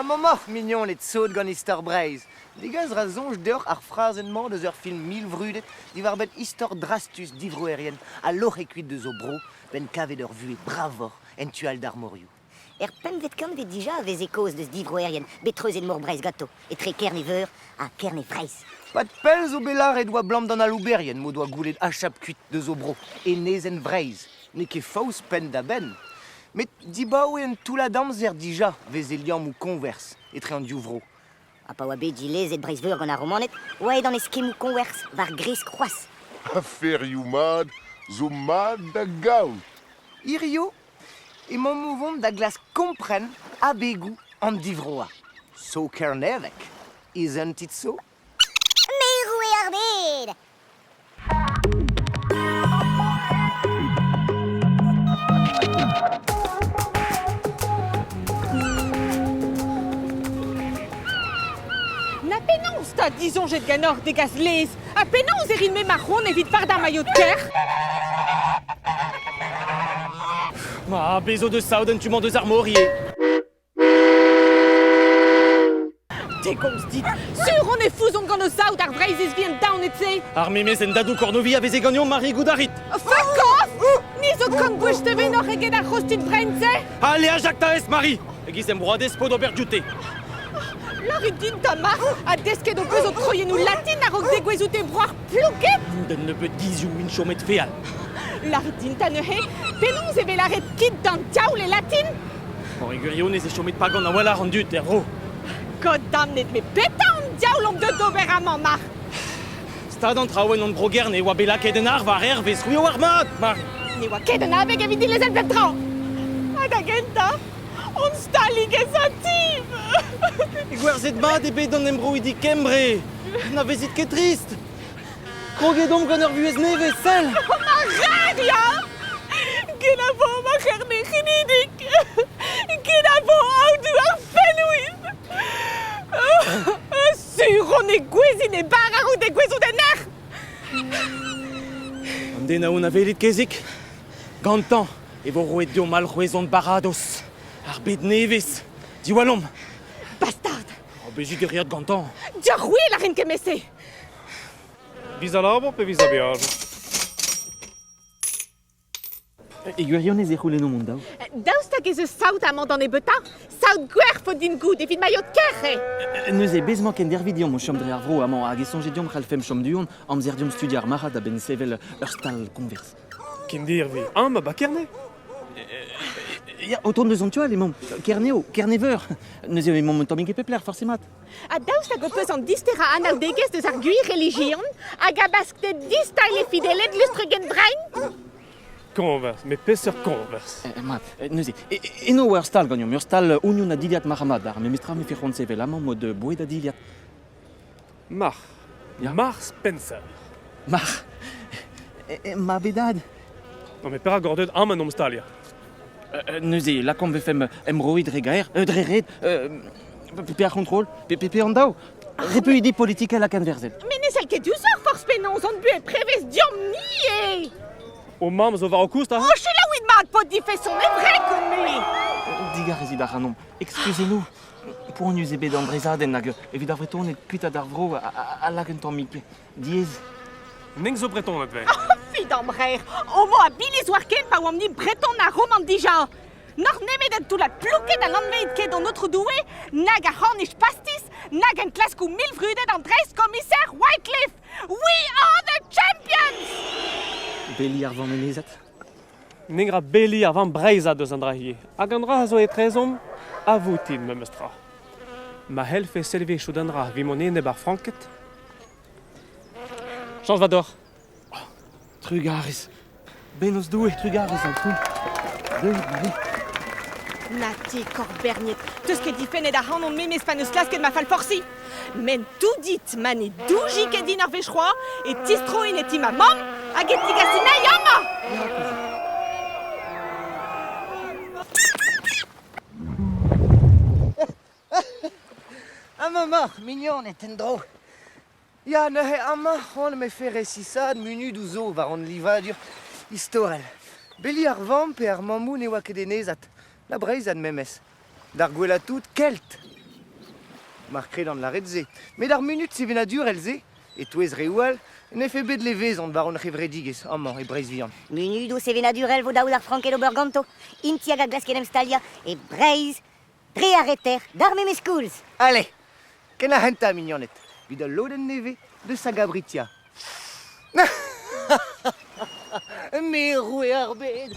Amañ mignoned sot gant istor Breizh. Degas ra soñj deoc'h ar frazenn-mañ deus ur film milvrudet diwar-benn istor drastus divroerien a loc'he kuit deus o bro 'benn kavet ur vuhez bravoc'h en tu all d'ar morioù. Er pempvet kantved dija e veze kaoz deus divroerien bet treuzet mor Breizh ganto, etre Kerne-Veur ha Kerne-Vreizh. Pad pell zo bet lâret oa 'blam d'an alouberien m'o doa goulet achap kuit deus o bro, enezenn Vreizh. N'eo ket faos penn-da-benn. Met dibaoe un toullad amzer dija 'veze liammoù koñvers etre an div vro. Ha pa oa bet dilezet Breizh-Veur gant ar Romaned, oa aet an eskemmoù koñvers war gresk c'hoazh. Aferioù mat zo mat da gaout. Hirio emaomp o vont da glask kompren abegoù an divroañ. So Kernevek, isn't it so? Me roue ar bed! Na penaos 'ta disoñjet ganeoc'h degas laezh? Ha penaos e rin-me ma c'hoant evit fardañ mailhot ker? Ma, bez zo deus saout en tu-mañ deus ar mor ivez. Te komz dit, sur on e fouzont gant o saout ar Vreizhiz vihan daonet-se. Ar memes en dadoù Kornovi a veze ganeomp Marie Goudarit. Fuck off! Ni zo kant gwech tevenoc'h eget ar c'hostud brein-se. Allez, a Jacques Taes, Marie! E-giz em broadez po d'ober dioute. Lârit din 'ta Marc'h, ha desket ho peus ho troiennoù latin a-raok degouezhout e bro ar plouked? D'un nebeud gizioù int chomet feal. Lârit din 'ta neuze, penaos e vez lâret kit d'an diaoul e latin? Bon, e gwirionez e chomit pagan a-walc'h an dud er vro. God damnet, met petra an diaoul omp deuet d'ober amañ, Marc'h? Stad an traoù en hon bro-Gerne e oa bet lakaet en arvar hervez c'hwi oar mat, Mari. Ne oa ket un abeg evit dilezel pep tra. Ha da gentañ, hon stalig ez ativ. Gwerzhet mat eo bet an embroidi Kembre. Na vezit ket trist. Kroget omp gant ur vuhez nevez, sell! Ma red, ya! Kenavo ma c'herne c'hinidik! Kenavo aodoù ar Fenwiz! Sur on e gouezin e bar a-raok degouezhout en erc'h! An den aon a welit, kezig? Gantañ e vo roet deomp alc'hwez hon baradoz, ar bed nevez. Diwallomp! Bastard! Oh, bezit dereat gantañ. Dioc'h c'hwi a rin kement-se! Visa labour pe visa beajoù? E gwirionez e c'houlennomp hon daou. Daoust hag ez eus saout amañ d'an nebeutañ? Saout gwerc'h 'faot din goût evit mailhot kerc'h eo! Neuze, bez' 'mañ kendervi deomp o chom dre ar vro amañ hag e soñje deomp c'hallfemp chom du-hont, amzer deomp studiañ ar marc'had a-benn sevel ur stal koñvers. Kendirvi, amañ 'ba Kerne? Ya, o tont deus an tu all emaomp. Kerneo, Kerne-Veur. Neuze emaomp un tammig e pep lec'h, forcément. Ha daoust hag ho peus an disterañ anaoudegezh deus ar gwir relijion hag habaskted distailh e fideled lustregenn brein? Koñvers, met peseurt koñvers? Mat, neuze, eno oa ur stal ganeomp, ur stal ognon ha dilhad marc'h-mat, ar memes tra 'mefe c'hoant sevel amañ mod boued ha dilhad. Marc'h. Ya. Marc'h Spencer. Marc'h. Ma bedad. Non mais perak oc'h deuet amañ en hom staliañ? Neuze, lakaomp vefemp emroiñ dre gaer, dre ret, pe ar c'hontrol, pe an daou. Repuidi politikel ha kenverzhel. Met ne sell ket diouzhoc'h forzh penaos hon buhez prevez deomp-ni eo! Ho mamm zo war ho koust, ha? O selaouit mat, paotr difeson, e wreg on-me! Digarezit ac'hanomp, excusez-nous. Poanius eo bet an dreizhadenn hag evit ar Vretoned kuitaat ar vro a lak un tammig diaes. Neng zo Bretoned 've. Fidamrer, homañ a biliz war ken pa oamp-ni Breton ha Roman dija. N'oc'h nemet un toullad plouked ha n'anveet ket an Aotrou Doue, nag ar c'hornich pastis, nag enklaskoù milvrudet an dreistkomiser Wycliffe. We are the champions! Beli ar vamm-enezad. Neng ra beli ar vamm breizhat eus an dra ivez. Hag an dra a zo etrezomp a voutin memes tra. Ma c'hellfe servijout an dra evit mont enep ar Franked, Chañs vat deoc'h. Trugarez. Bennozh Doue, trugarez, aotrou. Deuit, Marie. Na te, korberniet, 'teus ket difennet ac'hanon memes pa 'neus klasket ma fall-forsiñ. M'en tou dit ma ne douji ket din ar wech c'hoazh, e tistroin e ti ma mamm hag e tigasin anezhi amañ. Amañ 'maoc'h, mignoned, en-dro. Ya, neuze amañ c'hoant am efe resisaat munudoù zo war hon livadur istorel. Beli ar vamm pe ar mammoù ne oa ket enezat, na breizhat memes. D'ar gwellañ tout, kelt. Mar kredan lâret se. Met ar munud sevenadurel-se, e-touez reoù all, 'nefe bet levezon war hon c'hevredigezh amañ e Breizh-Vihan. Munudoù sevenadurel 'vo dav d'ar Franked ober ganto. Int hag a glask en em staliañ e Breizh dre ar reter d'ar memes koulz. Ale, ken ar c'hentañ, mignoned, 'vit ul lodenn nevez deus Sagabritia. Me roue ar bed.